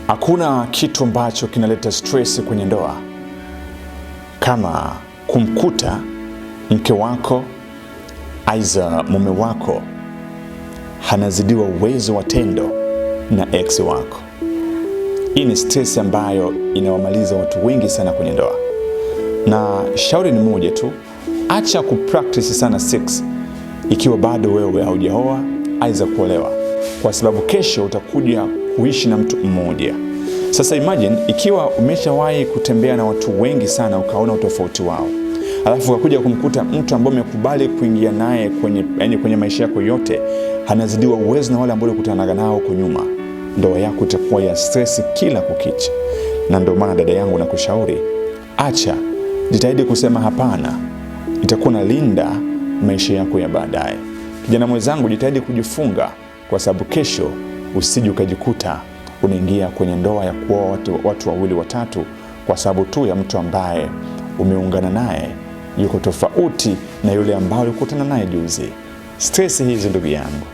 Hakuna kitu ambacho kinaleta stress kwenye ndoa kama kumkuta mke wako aidha mume wako anazidiwa uwezo wa tendo na ex wako. Hii ni stress ambayo inawamaliza watu wengi sana kwenye ndoa, na shauri ni moja tu, acha kupractice sana sex ikiwa bado wewe haujaoa aidha kuolewa, kwa sababu kesho utakuja kuishi na mtu mmoja. Sasa imagine ikiwa umeshawahi kutembea na watu wengi sana ukaona utofauti wao, alafu ukakuja kumkuta mtu ambaye umekubali kuingia naye kwenye, yani kwenye maisha yako yote, anazidiwa uwezo na wale ambao ulikutanaga nao huko nyuma, ndoa yako itakuwa ya stress kila kukicha. Na ndio maana dada yangu nakushauri, acha, jitahidi kusema hapana, itakuwa nalinda maisha yako ya baadaye. Kijana mwenzangu, jitahidi kujifunga, kwa sababu kesho usije ukajikuta unaingia kwenye ndoa ya kuoa watu wawili watatu kwa sababu tu ya mtu ambaye umeungana naye yuko tofauti na yule ambaye ulikutana naye juzi. Stress hizi ndugu yangu.